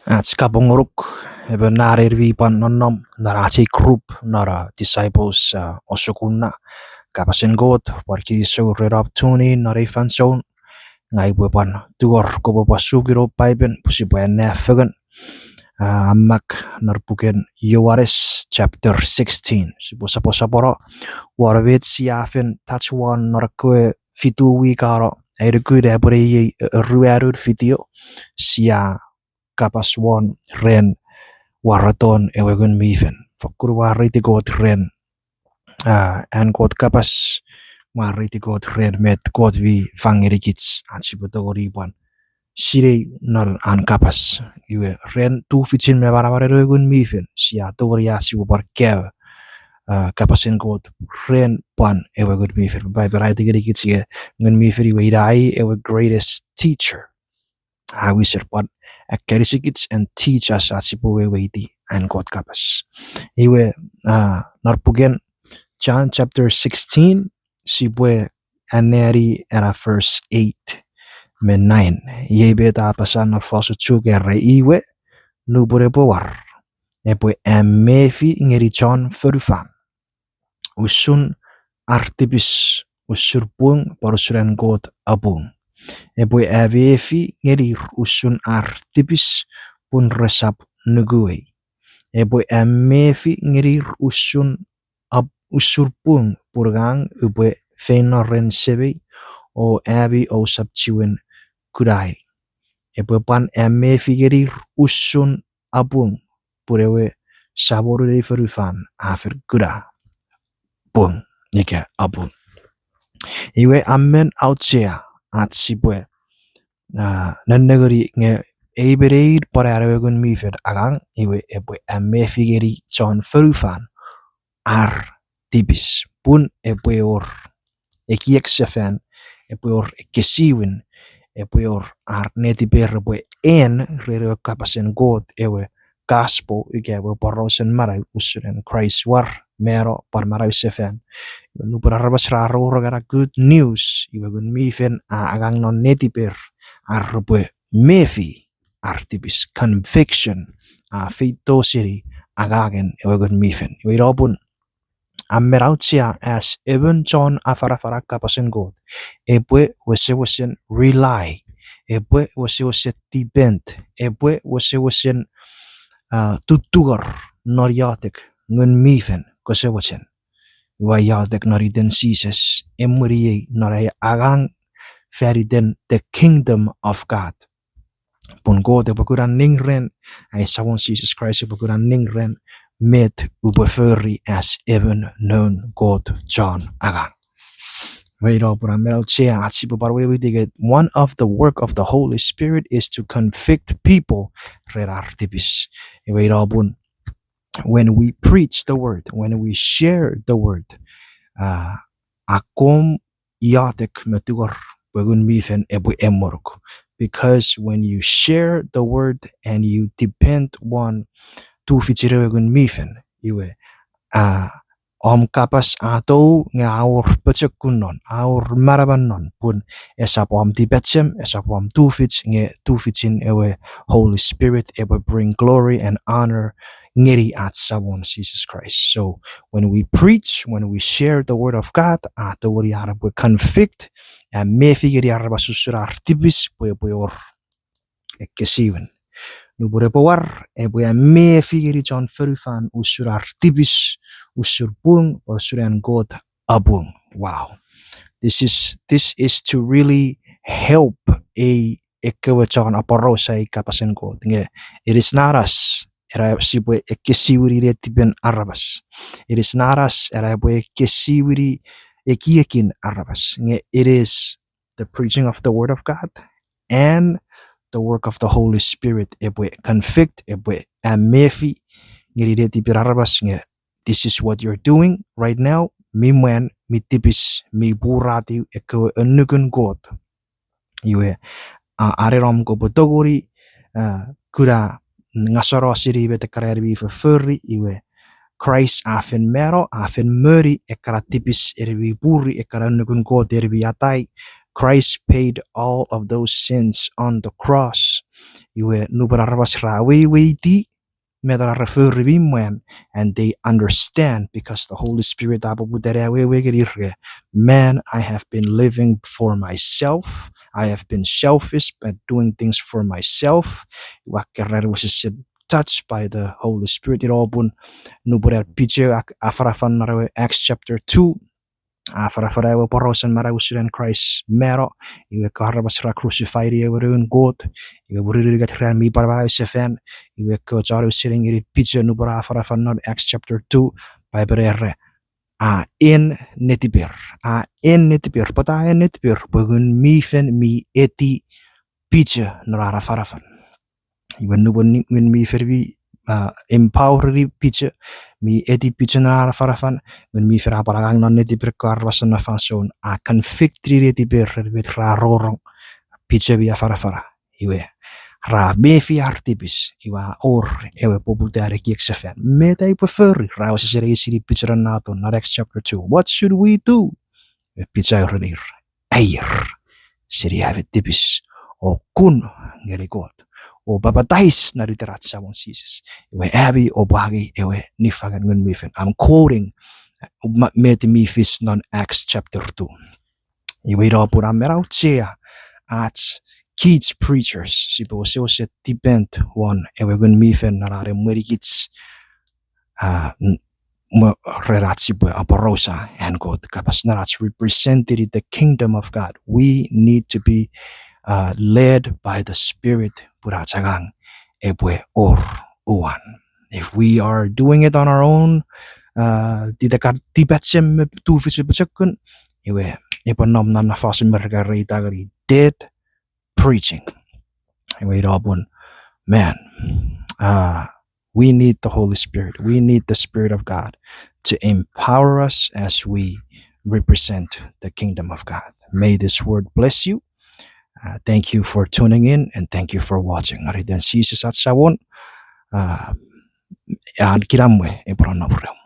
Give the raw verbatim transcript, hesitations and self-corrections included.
Ach kapong ngonuk, emon na en mi pwan nonnom non ach ei group non, uh, Disciples, uh, Osukuna. Kapasen Kot pwan kinisou ren om tune in non ei fansoun. Ngang upwe pwan tungor kopwe pwan sukino Paipen pwe sipwe anneani fengen, uh, a mak non puken Ioanes chapter sixteen. Sipwe soposopono won met sia fen touch won non ekkewe fitu wik a no. Ai nuku ina epwe iei, uh, ruanun video sia kapas won ren waraton ewe Ngun mi Fel. Fokkun mwareiti Kot ren, ah, an Kot kapas, mwareiti Kot ren met Kot mi fang ngenikich ach sipwe tongeni pwan sinei non an kapas. Iwe ren tufichin me manamanen ewe Ngun mi Fel sia tongeni ach sipwe pwan kaeo, ah, kapasen Kot ren pwan ewe Ngun mi Fel. Paipen a aiti ngenikich nge Ngun mi Fel iwe ina i ewe greatest teacher. A wisen pwan akkanisikich and teach us ach sipwe weweiti an Kot kapas. Iwe, ah, non puken John chapter sixteen, sipwe anneani ena verse eight me nine. Iei met a apasa non fosun Chuuk, era, iwe, nupwen epwe war, epwe amefi ngeni chon fonufan usun ar tipis, usun pung, pwan usun an Kot apung. Epwe amefi ngenir usun ar tipis, pun resap nukuei. Epwe amefi ngenir usun ap-, usun pung, pun ngang upwe feino ren Semei, o ami ousap chiwen kunai. Epwe pwan amefi ngenir usun apung, pun ewe Samonun ei fonufan a fen kuna pung ika apung. Iwe a men auchea ach sipwe, ah, nennengeni nge ei me nein pwan an ewe Ngun mi Fel angang, iwe epwe amefi ngeni chon fonufan ar tipis, pun epwe wor ekiek sefan, epwe wor ekkesiwin, epwe wor ar netiper epwe en ren ewe kapasen Kot, ewe gospel, ika ewe porausen manau usun an Kraist war, mano, pwan manau sefan. Nupwen aramas ra rongorong ena good news, iwe Ngun mi Fel a angang non netiper, ar repwe mefi ar tipis, conviction, a feito seni angangen ewe Ngun mi Fel. Iwe ina pun a men auchea as emon chon afanafana kapasen Kot, epwe wesewesen rely, epwe wesewesen depend, epwe wesewesen, ah, tutungor non iotek Ngun mi Fel kose mochen. Ua iotek non iten Jises, emweniei non ai angang fan iten the kingdom of God. Pun Kot epwe kuna ning ren, ai Samon Jises Kraist epwe kuna ning ren met upwe fori as emon noun Kot chon angang. Iwe ina pun a men auchea ach sipwe pwan weweiti nge one of the work of the Holy Spirit is to convict people ren ar tipis. Iwe ina pun when we preach the word, when we share the word, ah, akkom iotek me tungor pwe Ngun mi Fel epwe emwenuk. Because when you share the word and you depend on tufichin ewe Ngun mi Fel, iwe, ah, om kapas a tou nge a wor pochokun non, a wor manaman non, pun esap om tipachem, esap om tufich, nge tufichin ewe Holy Spirit epwe bring glory and honor ngeni ach Samon Jises Kraist. So, when we preach, when we share the word of God, a tongeni ar epwe convict, a mefi ngeni aramas usun ar tipis pwe epwe wor ekkesiwin. Nupwen epwe war, epwe a mefi ngeni chon fonufan usun ar tipis, usun pung, usun an Kot apung. Wow. This is, this is to really help a ekkewe chon aporausa ei kapasen Kot. Nge it is not us era sipwe ekkesiwini netipen aramas. It is not us era epwe ekkesiwini ekiekin aramas. Nge it is the preaching of the word of God and the work of the Holy Spirit epwe convict, epwe a mefi ngeni netipen aramas nge this is what you're doing right now, mi mwan, mi tipis, mi puratiw ekkewe annukun Kot. Iwe, a, anenom kopwe tongeni, a, kuna ngaseno seni met ekkana en mi fofori, iwe, Kraist a fen mano, a fen moni ekkana tipis en mi puri, ekkana annukun Kot en mi atai. Christ paid all of those sins on the cross. Iwe nupwen aramas ra weweiti met ra fori mi mwan, and they understand because the Holy Spirit a poputa ne awewe ngenir, man, I have been living for myself. I have been selfish and doing things for myself. Iwe ekkena wesesen touched by the Holy Spirit. Ina popun nupwen Peter a afanafan non ewe Acts chapter two, a afanafana ewe porausen manau usun an Kraist mano, iwe ekkewe aramas ra crucify-ni ewe Noun Kot, iwe mwirin unungat ran mi pwan manau sefan, iwe ekkewe chon ausening ngeni Peter nupwen a afanafan non Acts chapter two, Paipen era, a en netiper, a en netiper, pwata a en netiper, pwe Ngun mi Fel mi eti Peter non an afanafan. Iwe nupwen Ngun mi Fel mi empower-ni Peter, mi eti Peter non an afanafan, Ngun mi Fel a pwan angang non netiper ekkewe aramas non na fansoun, a convict-ni netiper ren met ra rongorong Peter mi afanafana. Iwe ra mefi ar tipis, iwe a wor ewe poputan ekiek sefan. Met aipwe fori, ra wesesen eisini Peter non atun, non Acts chapter two. What should we do? Iwe Peter a urenir, aier seni ami tipis, o kun ngeni Kot, o papatais non iten ach Samon Jises. Iwe ami oupwe angei ewe niffangen Ngun mi Fel. I'm quoting met mi fis non Acts chapter two. Iwe ina popun a men auchea ach kich preachers sipwe wesewesen depend won ewe Ngun mi Fel non an emwenikich, ren ach sipwe aporausa an Kot kapas, non ach represent-ni the kingdom of God. We need to be led by the Spirit pun ach angang epwe wor uwan. If we are doing it on our own, ita kan tipachem me tufich me pochokun, iwe epwe nom non na fosun Merika ra ita ngeni dead preaching. Iwe ina popun, man, we need the Holy Spirit. We need the Spirit of God to empower us as we represent the kingdom of God. May this word bless you. Thank you for tuning in and thank you for watching. Non iten Jises ach Samon, an kinamwe epwe nonnom reom.